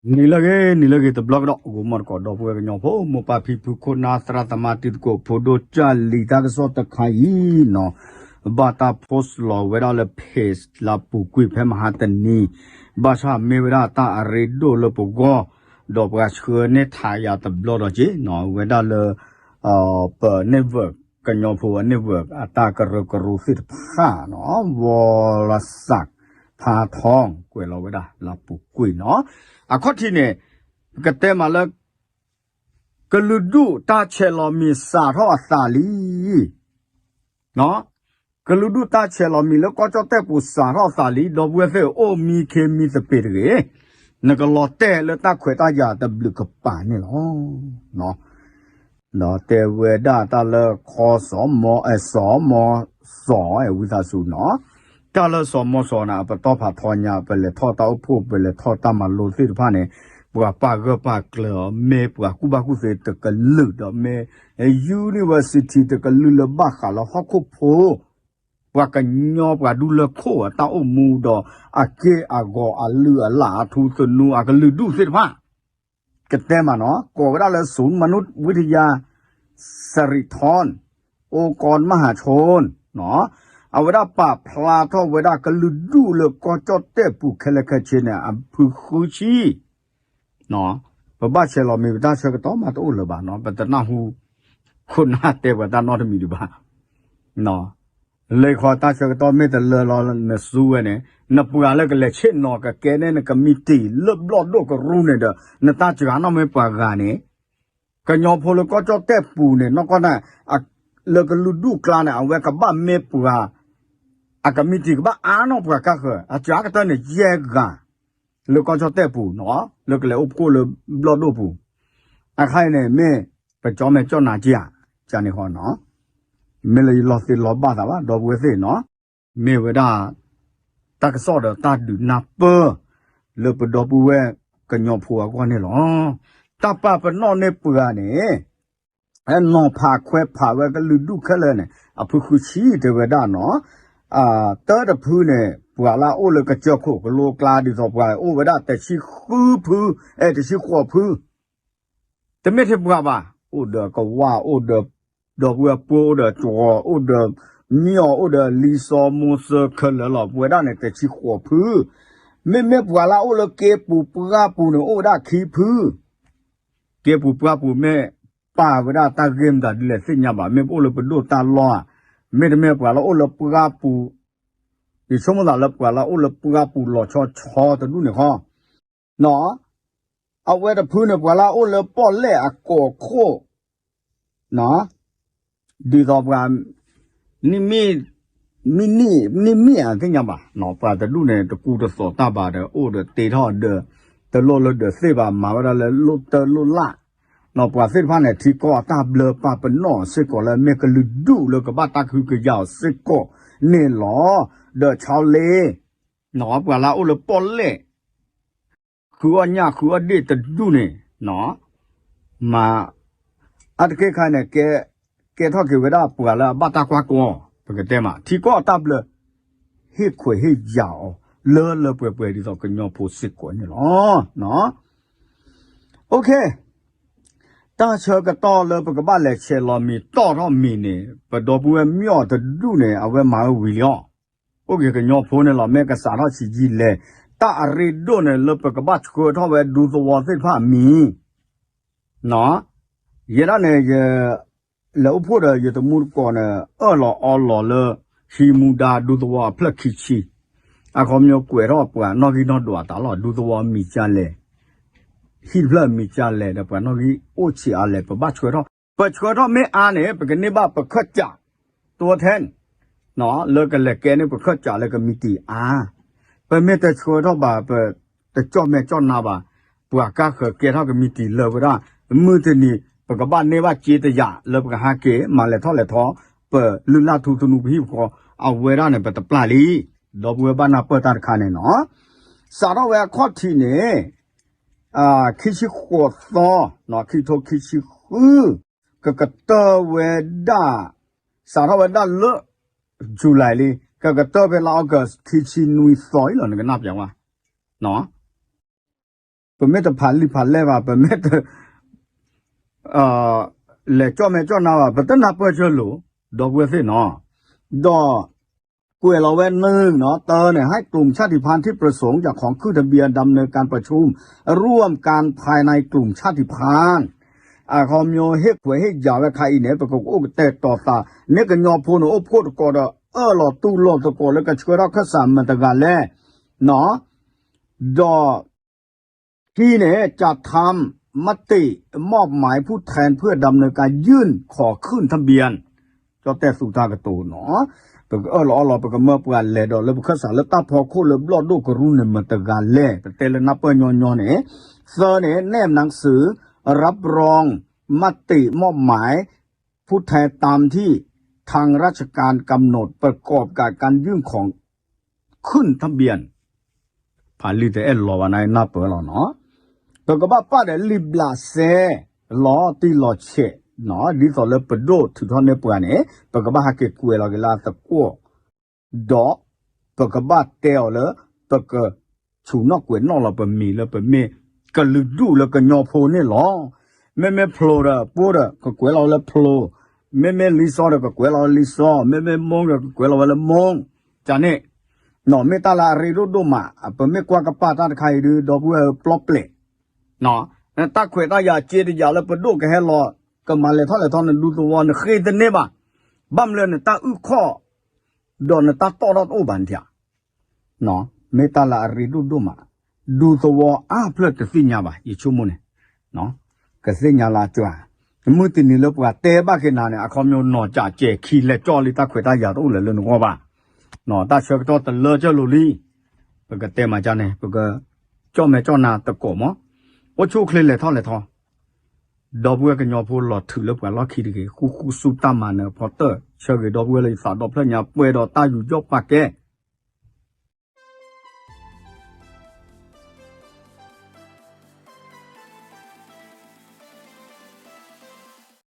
နံၤလၢအဂ့ၤ နံၤလၢအဂ့ၤ တဘျီကဒီး ဂီၤမီၢ်တကိး ဒီပုၢ်ဝဲၢ်ကညီဖိ မိၢ်ပၢ်ဖံဖု ခိၣ်နၢ် သရၣ်သမါ တံၤသကိး ဖိဒိၣ်ကၢ်လံၤ တၢ်ကစီၣ်တခါအံၤနီၤ ဘၣ်တၢ်ဖိးလီၤဝဲဒၣ်လၢ page လၢပူၤကွံာ်ဖဲမဟါတနံၤ ဘၣ်ဆၣ်မ့ၢ်ဝဲဒၣ်တၢ်အရ့ဒိၣ်လၢပဂီၢ် ဒီးပှၤဆှၢန့ၢ်ထးယၤတဘျီဒီးက့ၤနီၤ ဝဲဒၣ်လၢ ပ network ကညီဖိအ network အတၢ်ကရၢကရိသ့ၣ်တဖၣ်နီၤ ဝီၤလၢစး ဖါထီ ကွဲးလီၤဝဲဒၣ်လၢပူၤကွံာ်နီၤ အခီၣ်ထံးန့ၣ် ပကတဲမးလၢ ကလုာ်ဒူၣ်တၢ်ဆဲးလီၤမံၤစးထီၣ်အသးလံ ကလုာ်ဒူၣ်တၢ်ဆဲးလီၤမံၤလၢကီၢ်ကၠီၣ်တဲၣ်ပူၤစးထီၣ်အသးလံ ဒီပုၢ်ဝဲၢ်သ့ၣ် အိၣ်မံခ့မံသပ့ၤတဂ့ၤ နကလီၤတဲာ်လၢတၢ်ခွဲးတၢ်ယာ်တဘျုးကပၤန့ၣ်လီၤ. ဒီးတဲဝဲဒၣ်တၢ်လၢခီစီၤမီၤ အဲၣ်စီၤမီၤစီၤ အဲၣ်ဝံသးစူၤနီၤ တၢ်လၢစီၤမီၤစီၤန့ၣ် အပတီၢ်ဖးထီညါ ပလဲၤထီၣ်တၢ်အိၣ်ဖှိၣ် ပလဲၤထီၣ်တၢ်မၤလိသ့ၣ်တဖၣ်န့ၣ် ပှၤပာ်ဂၢၢ်ပာ်ကျၢၤအီၤ မ့ၢ်ပှၤကူၣ်ဘၣ်ကူၣ်သ့တကလုာ်ဒီးမ့ၢ် university တကလုာ်လၢဘၣ်ဃးလၢဟီၣ်ခိၣ်ဖိ ပှၤကညီပှၤဒူလၢခိၣ်အတၢ်အိၣ်မူဒီး အက့ၢ်အဂီၤအလုၢ်အလၢ်အထူသနူအကလုာ်ဒူၣ်သ့ၣ်တဖၣ် ကတဲမးနီၤ ကိးဝဲဒၣ်လၢ ศูนย์มนุษย์วิทยา สิริธร องค์กรมหาชน အဝဲဒၣ်ပာ်ဖျါထီၣ်ဝဲဒၣ်ကလုာ်ဒူၣ်လၢကီၢ်ကၠီၣ်တဲၣ်ပူၤခဲလၢာ်ခဲဆ့န့ၣ် အဖုဃုဆံ ပဘၣ်ဆဲးလီၤမံၤ ပတၢ်ဆၢကတီၢ်မးတအိၣ်လၢၤဘၣ်နီၤ ပတနၢ်ဟူ ခိၣ်နၢ်တဲပှၤတၢ်နီတမံၤဒံးဘၣ် လၢခီတၢ်ဆၢကတီၢ်မ့ၢ်တလၢလီၤနစုဝဲန့ၣ် နပှၤလၢကလဲၤဆ့ၣ်နီၤကကဲန့ၣ် နကမံးတံာ်လၢဘျီၣ်ဒိၣ်ကရူၢ်န့ၣ်ဒီး နတၢ်စှၤနီၣ်မ့ၢ်ပှၤဂၤန့ၣ် ကညီဖိလၢကီၢ်ကၠီၣ်တဲၣ်ပူၤန့ၣ် နီၢ်ကီၢ်န့ၣ် လၢကလုာ်ဒူၣ်ကျါန့ၣ် အဝဲကဘၣ်မ့ၢ်ပှၤ အကမံးတံာ်ကဘၣ်အါနီၣ်ပှၤကါဃၢၤ အစှၤကတၢၢ်န့ၣ် ယဲၢ်ဂၤ လၢကီၢ်ကၠီၣ်တဲၣ်ပူၤနီၤ လၢကလဲၤအိၣ်ဖှိၣ်လၢဘျီၣ်ဒိၣ်ပူၤ အခါအံၤန့ၣ် မ့ၢ်ပကၠီမဲာ်ကၠီၣ်နၤက့ဧါ ကန့ၣ်ဃီနီၤ မ့ၢ်လၢယလီၤသ့လီၤဘၣ်သးဘၣ် ဒီပုၢ်ဝဲၢ်သ့ၣ်နီၤ မ့ၢ်ဝဲဒၣ် တၢ်ကစီၣ်ဒီးတၢ်ဒုးနၢ်ပၢၢ် လၢပဒီပုၢ်ဝဲၢ်ကညီဖိအဂီၢ်န့ၣ်လီၤ. တၢ်ပာ်ပနီၣ်န့ၢ်ပှၤန့ၣ် နီၤဖးခွဲးဖးဝဲကလုာ်ဒူၣ်ခဲလၢာ်န့ၣ် အဖုဃုဆံတဲဝဲဒၣ်နီၤ တၢတဖုန့ၣ် ပှၤလၢအအိၣ်လၢကစၢၢ်ခိၣ်ကလိကျါ ဒ်သိးပှၤအိၣ်ဝဲဒၣ်တဆံဃုဖု အဲ တဆံဃိးဖု တမ့ၢ်ထဲပှၤဘၣ် အိၣ်ဒီးကဝၢ် အိၣ်ဒီးဒီပုၢ်ဝဲၢ်ပှိၢ် အိၣ်ဒီးကှီၤ အိၣ်ဒီးမၠီၣ် အိၣ်ဒီးလံာ်စီၤမိၤစၢၤခဲလၢာ်လီၤ ပဝဲဒၣ်န့ၣ် တဆံဃိးဖု မ့မ့ၢ်ပှၤလၢအအိၣ်လၢက့ပူၤပှၢ်ပူၤန့ၣ် အိၣ်ဝဲဒၣ်ခံဖု က့ပူၤပှၢ်ပူၤမ့ၢ် ပာ်ဝဲဒၣ်တၢ်ဂ့ၢ်မတၤဒ်လဲၣ်သ့ၣ်ညါဘၣ် မ့ၢ်ပအိၣ်လၢပဒိၣ်တၢ်လီၢ်ဧါ မ့တမ့ၢ်ပှၤလၢအအိၣ်လၢပှၢ်ပူၤ ယဆိကမိၣ်သးလၢပှၤလၢအအိၣ်လၢပှၢ်ပူၤလီၤဆီဆီတဒူၣ်န့ၣ်ဃီ အဝဲတဖုန့ၣ် ပှၤလၢအအိၣ်လၢပီၣ်လဲၣ်အကိာ်ခိၣ် ဒ်သိးပှၤ နံၣ်မ့ၢ် မ့ၢ်နံၣ် နံၣ်မ့ၢ်ဧါသ့ၣ်ညါဘၣ် ပှၤတဒူၣ်န့ၣ် တကူတသိးတၢ်ဘၣ်ဒီး အိၣ်ဒီးတ့ထီၣ်ဒီး တလိၣ်လၢဒၢးသ့ၣ်ဘၣ် မၤဝဲဒၣ်လၢလိၣ်တၢ်လိၣ်လၢ် ပှၤသ့ၣ်တဖၣ်န့ၣ် ထံကီၢ်အတၢ်ဘျၢပာ်ပနီၣ်စ့ၢ်ကီးလၢမ့ၢ်ကလုာ်ဒူၣ်လၢကဘၣ်တၢ်ကဟုကယာ်အီၤစ့ၢ်ကီးန့ၣ်လီၤ. ဒီးဆီလ့ ပှၤလၢအအိၣ်လၢပီၣ်လဲၣ် ဃုအီၣ်ညၣ်ဃုအီၣ်ဒ့ၣ်တဒူၣ်န့ၣ် မၤ အါတက့ၢ်ခါန့ၣ် ကဲထီၣ်က့ၤဝဲဒၣ်ပှၤလၢအဘၣ်တၢ်ကွၢ်ကီ ပကတဲမး ထံကီၢ်အတၢ်ဘျၢ ဟ့ၣ်ခွဲးဟ့ၣ်ယာ်အီၤ လၢလၢပှဲၤပှဲၤဒ်သိးကညီဖိစ့ၢ်ကီးန့ၣ်လီၤ. တၢ်ဆၢကတီၢ်လၢပကဘၣ်လဲၤ ဆဲးလီၤမံၤတီၣ်ထီၣ်မံၤန့ၣ် ပဒီပုၢ်ဝဲၢ်မၠီၣ်တဒူၣ်န့ၣ် အဝဲမၤဝဲဝံၤလံအီၤ အိၣ်က့ၤကညီဖိန့ၣ်လီၤ. မ့ၢ်ကစးထီၣ်ဆံးယံာ်လဲၣ် တၢ်အရ့ဒိၣ်န့ၣ် လၢပကဘၣ်ဆှၢထီၣ်ဝဲဒူသဝီသ့ၣ်တဖၣ်အမံၤ ယဲဒၣ်န့ၣ် ယ လဲၤအိၣ်ဖှိၣ်ဒီးယတမူတကိးန့ၣ် အၢၣ်လီၤအီလီၤလၢ ဟံးမူဒါဒူသဝီအဖျၢၣ်ခံဆံ အခီပညီကွဲးထီၣ်ပှၤနီၣ်ဂံၢ်နီၣ်ဒွးတၢ်လီၤ ဒူသဝီမံၤကလဲၣ် ဟံၣ်တဖျၢၣ်မံၤကလဲၣ်ဒီးပှၤနီၣ်ဂံၢ်အိၣ်ဆံးအါလဲၣ် ပဘၣ်ဆှၢထီၣ် ပဆှၢထီၣ်မ့ၢ်အါန့ၣ် ပကန့ၢ်ဘၣ်ပခၢၣ်စး တိဝဲထဲ လၢကလဲၤကဲန့ၢ်ပခၢၣ်စးလၢကမံးတံာ်အါ ပမ့ၢ်တဆှၢထီၣ်ဘၣ် ပတကၠီၣ်မဲာ်ကၠီၣ်နါဘၣ် ပှၤကါဃၢၤကဲထီၣ်ကမံးတံာ်လၢဝဲဒၣ် မုၢ်တနံၤ ပကဘၣ်န့ၢ်ဘၣ်စ့တယာ်လၢပကဟးက့ၤ မၤလဲၤထီၣ်လဲၤထီ ပလုၢ်လၢ်ထူသနူပဟံၣ်ပဃီ အဝဲဒၣ်န့ၣ် ပတပျၢ်လံ ဒီပုၢ်ဝဲၢ်ဘၣ်နၢ်ပၢၢ်တၢ်တခါန့ၣ်နီၤ စးထီၣ်ဝဲအခီၣ်ထံးန့ၣ် ခံဆံဃိးသီ ခံထိခံဆံဃု ကကတၢၢ်ဝဲဒၣ် စးထီၣ်ဝဲဒၣ်လၢ July လံ ကကတၢၢ်ဖဲလါ August ခံဆံနွံသီအံၤလီၤ နကနၣ်ပျးဝဲ ပမ့ၢ်တဖးလံာ်ဖးလဲၢ်ဘၣ်, ပမ့ၢ်တ လဲၤကၠီၣ်မဲာ်ကၠီၣ်နါဘၣ်, ပတနၢ်ပၢၢ်ဆၢလိာ် ဒီပုၢ်ဝဲၢ်သ့ၣ်နီၤ. ဒီး ကွဲးလီၤဝဲနုၤနီၤ, တၢ်န့ၣ် ให้กลุ่มชาติพันธุ์ที่ประสงค์จะขอขึ้นทะเบียนดำเนินการประชุมร่วมกันภายในกลุ่มชาติพันธุ์ အခီပညီဟ့ၣ်ခွဲးဟ့ၣ်ယာ်ဝဲခါအံၤန့ၣ် ပကအိၣ်ကတဲာ်တီၤသးန့ၢ်ကညီဖိန့ၣ် အိၣ်ဖှိၣ်သကိးဒီး အၢၣ်လီၤတူၢ်လိာ်သကိးလၢကဆှၢထီၣ်ခၢၣ်စးမတၤတဂၤလဲၣ်နီၤ. ဒီး ခံန့ၣ် จะทำมติมอบหมายผู้แทนเพื่อดำเนินการยื่นขอขึ้นทะเบียน ကၠီၣ်တဲၣ်သူတၢ်ကတိၤနီၤ, ပကအၢၣ်လီၤအီလီၤ ပကမၢပှၤလဲၤဒီးလၢပခၢၣ်စးလၢတၢ်ဖီခိၣ်လၢဘျီၣ်ဒိၣ်ကရူၢ်န့ၣ် မတၤတဂၤလဲၣ်, ပတဲလၢနၢ်ပၢၢ်ညီညီန့ၣ်. သၢန့ၣ် แนบหนังสือรับรองมติมอบหมายผู้แทนตามที่ทางราชการกำหนดประกอบกับการยื่นของ ขึ้นทะเบียน ဖးလံာ်တအဲၣ်လီၤဘၣ်န့ၣ် နၢ်ပၢၢ်လီၤနီၤ. ပကဘၣ်ပာ်ဒီးလံာ်ဘျးစဲ လီၤတံၢ်လီၤဆဲးနီၤ, ဒ်သိးလၢပဒိၣ်ထုးထီၣ်န့ၢ်ပှၤန့ၣ် ပကဘၣ်ဟဲက့ၤကွဲးလီၤက့ၤလၢအသကိး, ဒီးပကဘၣ်တဲအီၤလၢ ပကဆူၣ်နီၣ်ကွဲးနီၣ်လီၤပမံၤလၢပမ့ၢ်ကလုာ်ဒူၣ်လၢကညီဖိန့ၣ်လီၤ. မ့မ့ၢ်ဖျိးဒီးပိၢ်ဒီး ကကွဲးလီၤဝဲလၢဖျိး, မ့မ့ၢ်လံာ်စီဒီး ကကွဲးလီၤဝဲလံာ်စီ, မ့မ့ၢ်မိၢ်ဒီး ကကွဲးလီၤဝဲလၢမိၢ်, ကန့ၣ် နီၤ မ့ၢ်တၢ်လၢအရ့ဒိၣ်ဒိၣ်မး, ပမ့ၢ်ကွၢ်ကပာ်တၢ်တခါအံၤဒုး ဒီပုၢ်ဝဲၢ်ပျီပျဲၢ်, တၢ်ခွဲးတၢ်ယာ်စ့တယာ်လၢပဒိၣ်ကဟဲလီၤ ကမၤလဲၤထီၣ်လဲၤထီနဒူသဝီ နဃ့တန့ၢ်ဘၣ်, ဘၣ်မနုၤလၢနတၢ်အုၣ်ခီၣ် ဒီးနတၢ်တီၣ်ထီၣ်တအိၣ်ဘၣ်နထံၣ်ဧါ. မ့ၢ်တၢ်လၢအရ့ဒိၣ်ဒိၣ်မး, ဒူသဝီအါဖျၢၣ်တသ့ၣ်ညါဘၣ်, ယဆိကမိၣ်န့ၣ် ကသ့ၣ်ညါလၢအစှၤ, မုၢ်တနံၤလၢပှၤတဲဘၣ်က့ၤနၤန့ၣ် အခီပညီနီၢ်ကၠးကဲၤခံလဲၤကၠီၣ်လံ တၢ်ခွဲးတၢ်ယာ်တအိၣ်လၢၤလၢနဂီၢ်ဘၣ်, တၢ်ဆၢကတီၢ်တလၢကၢၢ်လိာ်လံ, ပကတဲမၤကန့ၣ် ပကကၠီၣ်မဲာ်ကၠီၣ်နါသကိးမး, အိၣ်ဆူၣ်အိၣ်ချ့လဲၤထီၣ်လဲၤထီ ဒီပုၢ်ဝဲၢ်ကညီဖိလီၤထုးလၢပှၤလီၢ်ခံတဂ့ၤ, ဃူဃူဆူတၢ်မၤနၢၤအဖီတၢၢ် ဆၢဂ့ၤဒီပုၢ်ဝဲၢ်လၢယသးဒီဖျၢၣ်ညါ ပှဲၤဒီးတၢ်ယူးယီၣ်ပာ်ကဲ